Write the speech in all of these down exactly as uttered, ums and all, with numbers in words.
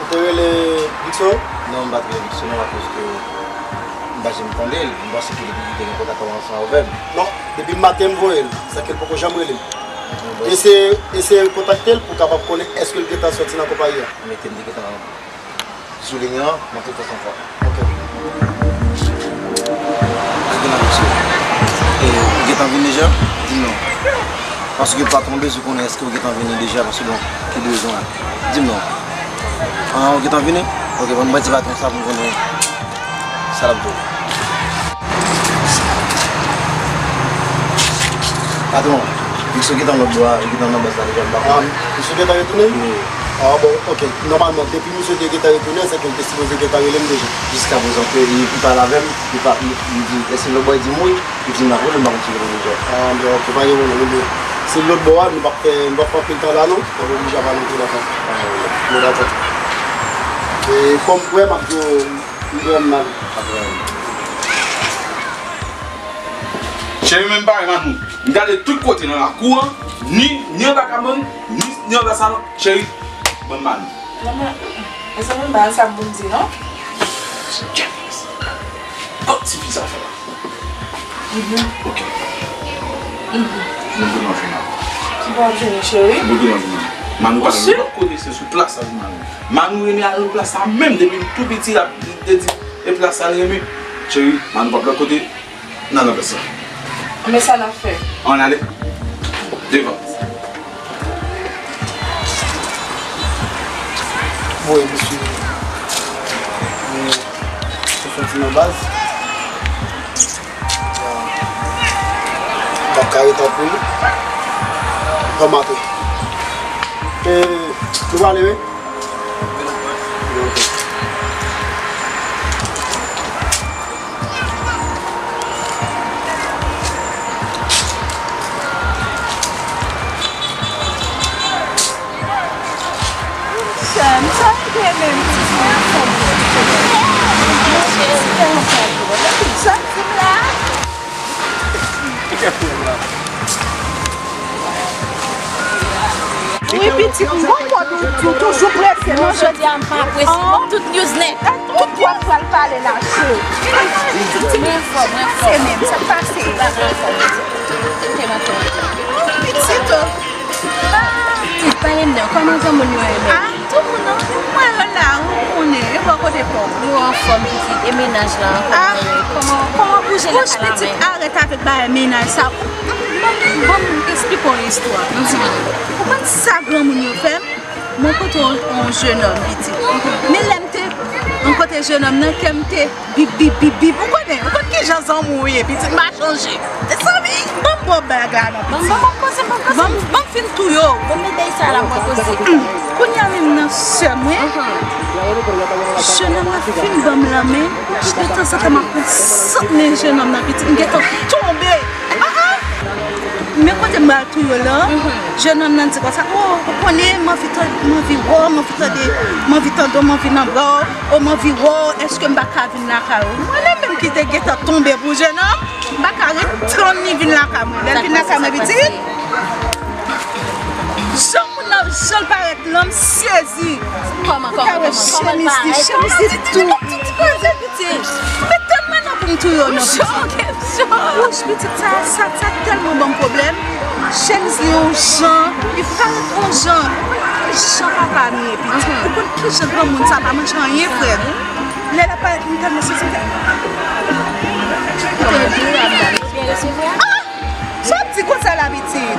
Ou te rele Victor? Non, m pa t rele Victor non, akoz ke m pa janm tande l. M panse ke li te gen kontak ansanm avè m. Non, depi maten m voye l, sèke l poko janm rele m. Eseye, eseye kontakte l pou w kapab konnen èske l gentan sòti nan konpayi a. Mete m te gentan sou liy an, m ap tou fè sa ankò. Ok. Al gen nan misye. E, ou gentan vin deja? Di m non. Paske patwon bezwen konnen èske ou gentan vini deja, paske bon, ki bezwen an. Di m non. Ah, ou gentan vini? Ok, bon, mwen di patwon sa pou m konnen sa l ap di w. Patwon, misye gentan lòt bò a, li gentan nan baz la deja, m pa konnen. Ah, misye gentan retounen? Wi. Ah, bon, ok. Nòmalman, depi misye te gentan retounen, sèke l te sipoze gentan rele m deja. Jiskaprezan ke li, li pale avè m, li pa, li, li di, èske lòt bò a di m wi? Li di m l ap rele m, m pa konn si l rele deja. Ah, bon, ok, pa gen pwoblèm, ebyen, se lòt bò a, nou p ap fè, nou p ap fè anpil tan la, non? N ap oblije ap ale tou la, frè. Ah, wi. Bon, dakò. E kòm frè, m ap di w, m vrèman mal. Cheri, men m pa wè Manou. M gade tout kote nan lakou an, ni, ni anba kabann, ni, ni anba salon. Cheri, ban m Manou. Manman, mezanmi, m pa wè sa m pou m di, non. Kot tifi sa fè la? Mhm. Ok. Mhm. Mwen vin anfen la. Ki bò w ap jwenn, cheri? Mwen vin anfen la. Manou pa nan nenpòt kote, se sou plas la pou Manou. Manou renmen al nan plas la menm depi l tou piti, l ap, li te di, e plas la l renmen. Cheri, Manou p ap lòt kote. Nan, nan, pèsonn. Men sa n ap fè. Ann ale. Devan. Wi, mesye. Men, se soti nan baz. M p ap ka rete anpil. Ban m antre. E, nou prale, wi. Sè m, sa rive menm ti fi ansanm. Sa di m la? Wi, pitit, m gon kòd ou, ou toujou prese, non, jodi a m pa prese. Ban m tout news nèt. Tout w ap pral pale la, cheri. Mwen fò, mwen fò. Se menm, sa k pase? Mwen fò, mwen fò. Pitit, oh. Pitit, pale m de kòman granmoun yo ye menm? Ah, tout moun nan, mwen yo la, ou konnen, e bò kote pa w. Yo anfòm, pitit, e mennaj la ankò? Ah, kòman, kòman bouje la? Wouch, pitit, arèt avèk bagay mennaj sa. Ban m, ban m eksplike w yon istwa, pitit. Ou konn sa granmoun yo fè m? Mwen kontre yon, yon jenòm, pitit. Men lè m te rankontre jenòm nan, kè m te bip, bip, bip, bip. Ou konnen, ou konn kijan zanmi w ye, pitit, m pa chanje. Mezanmi, ban m ba w bagay la non, pitit. Ban m, ban m poze, ban m poze. Ban m, ban m fin touye w. Ban m mete sa la, mwen poze. Kounye a menm nan sè mwen, jenòm nan fin ban m lanmen, de tanzantan m ap pran sant men jenòm nan, pitit, m gentan tonbe. Ah, ah! Men kote m pral touye w lan, jenòm nan di konsa, "O, ou konnen, m anvi tande, m anvi wè w, m anvi tande, m anvi tande w, m anvi nan bra w, o, m anvi wè w, èske m pa ka vin lakay ou?" Mwen menm ki te gentan tonbe pou jenòm, m pa ka ret tann li vin lakay mwen. Lè l vin lakay mwen, pitit, jan moun nan, jan l parèt lan, m sezi. Kòman, kòman, kòman, kòman l parèt? Chemiz li, chemiz li tou. Pitit, mete m nan pou m touye w non, pitit. Wouch, pitit, sa, sa, sa tèlman ban m pwoblèm. Chemiz li yon jan, li parèt yon jan. Ou konn ki jan papa m ye, pitit? Ou konn ki jan granmoun sa pa manje anyen, frè m? Lè l ap parèt, m tèlman sezi, m fè, ah! Sa w ap di konsa la, pitit?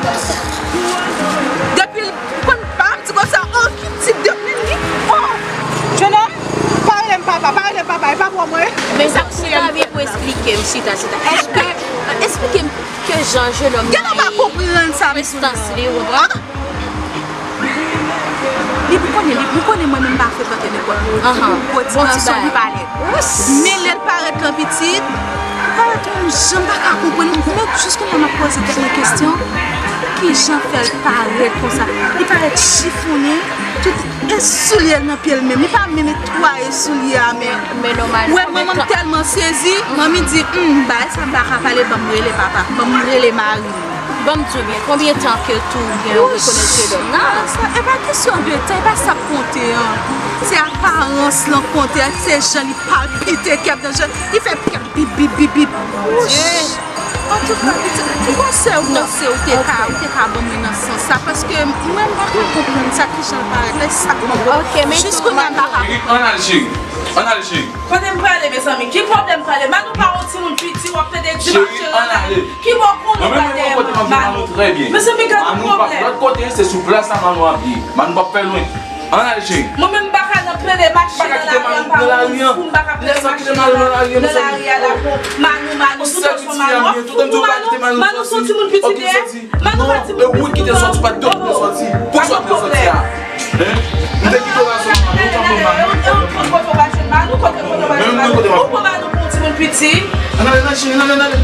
Depi l konn pa m di konsa, o, ki tip de, men li, o! Jenòm, pa rele m papa, pa rele m papa, e pa bò mwen. Men sa k chita byen pou esplike m, chita, chita. Èske, esplike m ke jan jenòm nan ye, prestans li, ou konprann? Li, m konnen, li, m konnen mwen menm m pa frekante nenpòt moun. Bon ti gason, li pa lèd. Men lè l parèt lan, pitit, li parèt yon jan m pa ka konprann. Men jis kounye a m ap poze tèt mwen kesyon, kijan fè l parèt konsa? Li parèt chifonnen, tout e soulye l nan pye l menm. Li pa menm netwaye soulye a, men. Wè, manman m tèlman sezi, manmi di, "Humm, bagay sa m pa ka pale, ban m rele papa, ban m rele mari m." Ban m di w byen, konbyen tan ke tou gen yon rekonèt jenòm nan? Sa, e pa kesyon de tan, e pa sa k konte an. Se aparans lan k konte, se jan li palpite, kè m nan jan, li fè kè m bip, bip, bip, bip. Antouka, pitit, m panse w, panse w te ka, ou te ka ban mwen nan sans sa, paske mwen, m pa ka konprann sa, kijan l parèt la, e sa k ban m. Jis kounye a, m pa ka konprann. Ann al, cheri. Ann al, cheri. Kote m prale, mezanmi? Ki pwoblèm prale? Manou pa yon timoun piti, w ap tande di mache nan lari. Ki bò konnen w pral dèyè Manou? Mezanmi, gade pwoblèm. Lòt kote, se sou plas la Manou ap ye. Manou p ap fè lwen. Ann al, cheri. Mwen menm, m pa ka nan plen de mache nan lari a, m pa wè moun fou, m pa ka plen de mache nan lari a la pou Manou, Manou, tout an son Manou, ap fou pou Manou. Manou se yon timoun piti, Manou pa timoun piti, non. E ou ki te sòti, ou pa t dwe sòti. Poukisa w te sòti a? Hein? M te kite w la sòti, ou pa pran Manou. Ou pran Manou pou yon timoun piti. Ann ale, ann ale, cheri, ann ale, ann ale.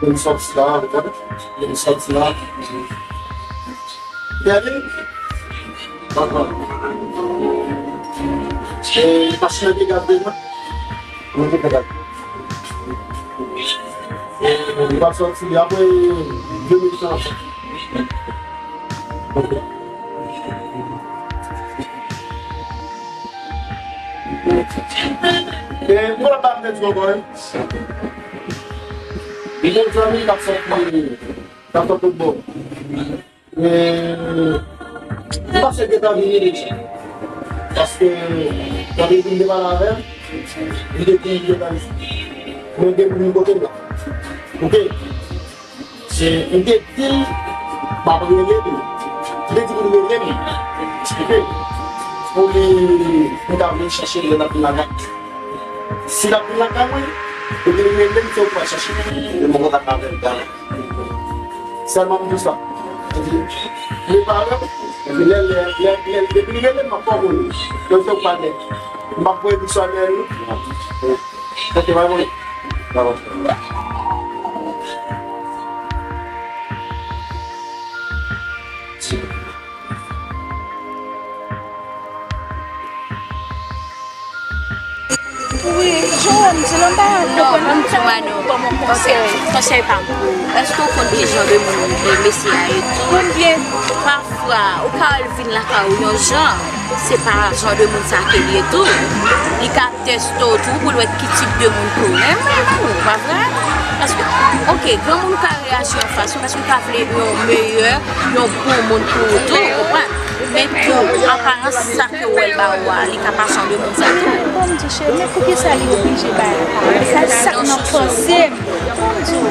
Vin sòti la, vin sòti la. Gade. Papa. E, machin nan te gade mwen. Mwen te gade. E, li pa sòti, apre de minit anvan. Ok. E, pou la pa m te di ankò, wi. Li gen zanmi k ap sòti, k ap sòti tout bon. E, m panse l gentan vini deja. Paske, lè m te pale avè l, li te di li gentan isit. Men gen moun kote l la. Ok? Se, m te di l, m ap rele li. M te di pou l rele m. Ok? Pou li, m ta vin chache l lè l ap vin lakay. Si l ap vin lakay mwen, ou te rele m, se ou k pral chache. E mwen kontak avè l talè. Sèlman m di sa. Epi, prepare w. Epi lè, lè, lè, lè, depi li rele m, m ap fè w konnen. Yo se ou k pral gen. M p ap voye tout sa dèyè l, non. Tèt yo pa konnen. Dakò. Wi, Joe, m di l m pa konprann. Non, m di w, Manou, konsèy, konsèy pa m pou ou. Èske w konn ki jan de moun, e, mesye a ye tou? Konbyen? Pafwa, ou ka wè l vin lakay ou yon jan, se pa jan de moun sa ke l ye tou. Li ka teste w tou pou l wè ki tip de moun ke w renmen, Manou, pa vre? Paske, oke, granmoun ka reyaji yon fason, paske l ka vle yon meyè, yon bon moun pou ou tou, ou konprann? Men tou, aparans sa ke w wè l ba ou a, li ka pa jan de moun sa tou. Bon, m di cheri, men poukisa li oblije bay aparans sa? Sa k nan panse m. Bon, m di w,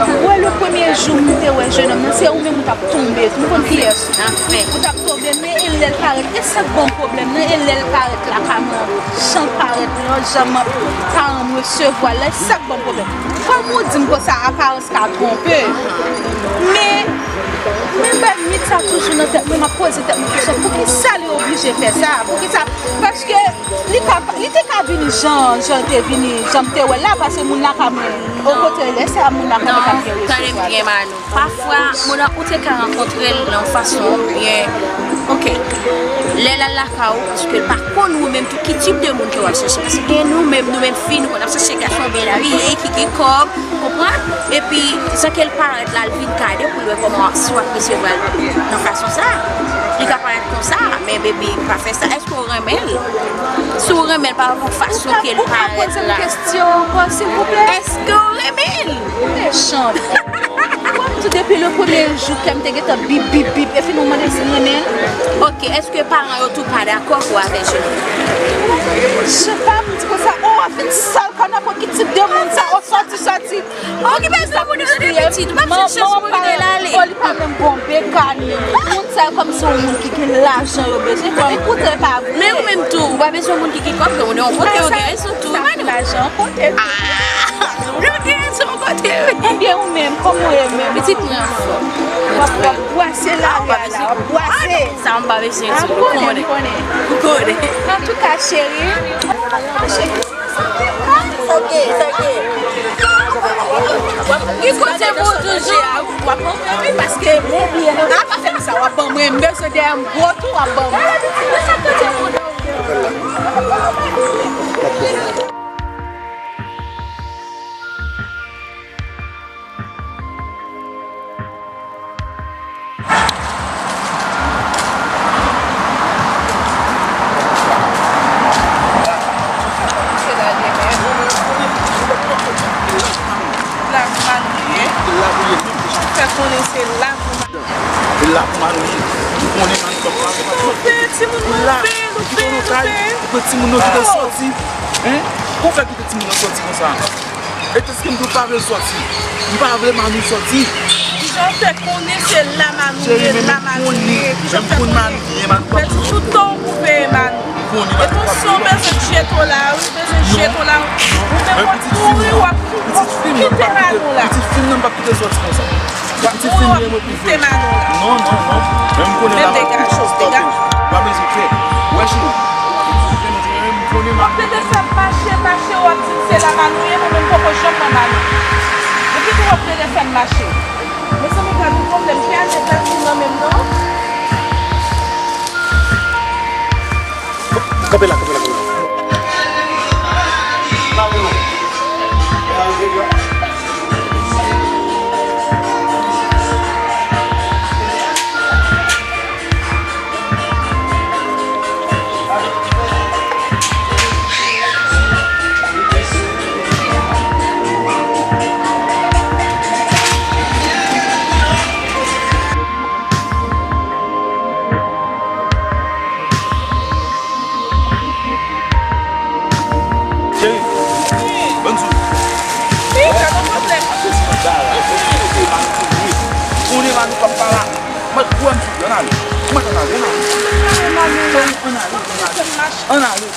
ou wè, le premye jou m te wè jennonm nan, se ou menm ou t ap tonbe tou. M konn kiyès ou. Ou t ap tonbe, men e lè l parèt, e sa k ban m pwoblèm nan, e lè l parèt lakay mwen, jan l parèt lan, jan paran m resevwa l la, e sa k ban m pwoblèm. Kòm ou di m konsa, aparans ka twonpe. Men, men bay mit sa toujou nan tèt mwen, m ap poze tèt mwen kesyon, poukisa li oblije fè sa? Poukisa? Paske li ka, li te ka vini jan, jan l te vini, jan m te wè l la, paske moun lakay mwen, okontrè, lè sa a, moun lakay mwen pa t gen resevwa. Tande m byen, Manou. Pafwa, moun nan, ou te ka rankontre l nan yon fason byen, oke. Lè l al lakay ou, paske l pa konn ou menm tou ki tip de moun ke w ap chèche. Paske gen nou menm, nou menm fi, nou konn ap chèche gason byen abiye, ki gen kòb, konprann? Epi, jan ke l parèt la, l vin kay de pou l wè kòman, si w ap resevwa l nan fason sa. Li ka parèt konsa, men baby, pa fè sa. Èske w renmen l? Si w renmen l pa rapò fason ke l parèt la. Ou ka poze m kesyon ankò, silvouplè? Èske w renmen l? Ou mechan. Ou wè m di w depi le premye jou kè m te gentan bip, bip, bip, epi nou mande si m renmen l? Oke, èske paran yo tou pa dakò pou w avè jennonm? Je pa m di konsa, o, w ap vin sal kò nan ki tip de moun sa, o, sòti, sòti. Okipe granmoun nan, pitit, ou p ap jwenn chans pou rele l ale. Manman, manman, o, li pa menm gon bekani. Moun sa yo kòmsi yon moun ki gen lajan yo bezwen, kòm poutan e pa vre. Men ou menm tou, ou pa bezwen moun ki gen kòb, men ou kote yo gen rezon tou, Manou. Lajan kote tou. Ah, ou gen rezon kote, wi. Ebyen ou menm, kòman ou ye menm? Pitit mwen anfòm. W ap, w ap bwase lari a la, w ap bwase. Sa m pa bezwen di, ou konnen. Ou konnen. Antouka, cheri. Sa w gen, sa w gen? Ki kote pou w toujou? W ap anfòm wi, paske a pa fè m sa, w ap ban mwen, m bezwen dèyè m gwo tou, w ap ban mwen. Se la demen. La pou Manou ye. Fè konnen se la pou Manou. Se la pou Manou ye. Ou konnen Manou pap la. Ou fè timoun mwen fè, ou fè, ou fè. Ou pran timoun nan kite l sòti. Hein? Ou fè kite timoun nan sòti konsa. E tèske m tou pa vle l sòti. M pa vle Manou sòti. Kijan w fè konnen se la Manou ye, la Manou ye? Kijan w fè konnen? Pèdi tout tan w pou veye Manou. E konsa w bezwen jete w la, wi, w bezwen jete w la. Ou menm w ap mouri, w ap kite Manou la. Pitit fi m nan m p ap kite l sòti konsa. Pitit fi m nan mwen. Kite Manou la. Non, non, non. Men m konnen la. Degaje w, degaje w. Pa bezwen pè. Wè cheri. M konnen. W ap rete fè m mache, mache, w ap di m se la Manou ye, mwen menm m poko janm wè Manou. Epi tou w ap rete fè m mache. Mezanmi, gad yon pwoblèm, pè a nèg la vin nan men m non. Kanpe la, kanpe la, kanpe la. Cheri, ban m sou. Wi, pa gen pwoblèm. Konnen Manou p ap pa la. Mwen kwè m sou, ann ale. Mwen ann ale, ann ale. Ann ale, ann ale. Ann ale.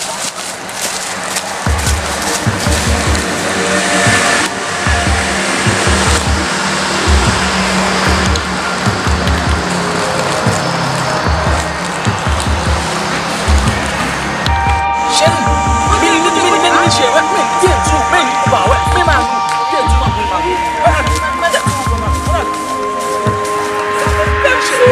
Cheri, men li, men li, men li, men li, cheri, men li, byen di w, men li, ou pa wè, men Manou, byen di w, m ap pran Manou. Mwen, mwen, mwen, mwen, mwen, mwen. Pèp cheri,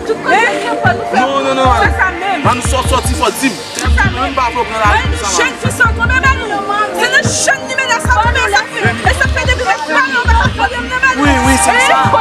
tout kote ki fò nou fè. Non, non, non. Fè sa menm. Ann sò sòti fò di m. Fè sa menm. Mwen m pa vle pran lari pou sa. Jèn fi sa tonbe, men nou. Se nan jèn li menas sa tonbe, sa fè. E sa fè depi lè sa, nou pa ka pwoblèm nan, men nou. Wi, wi, se sa.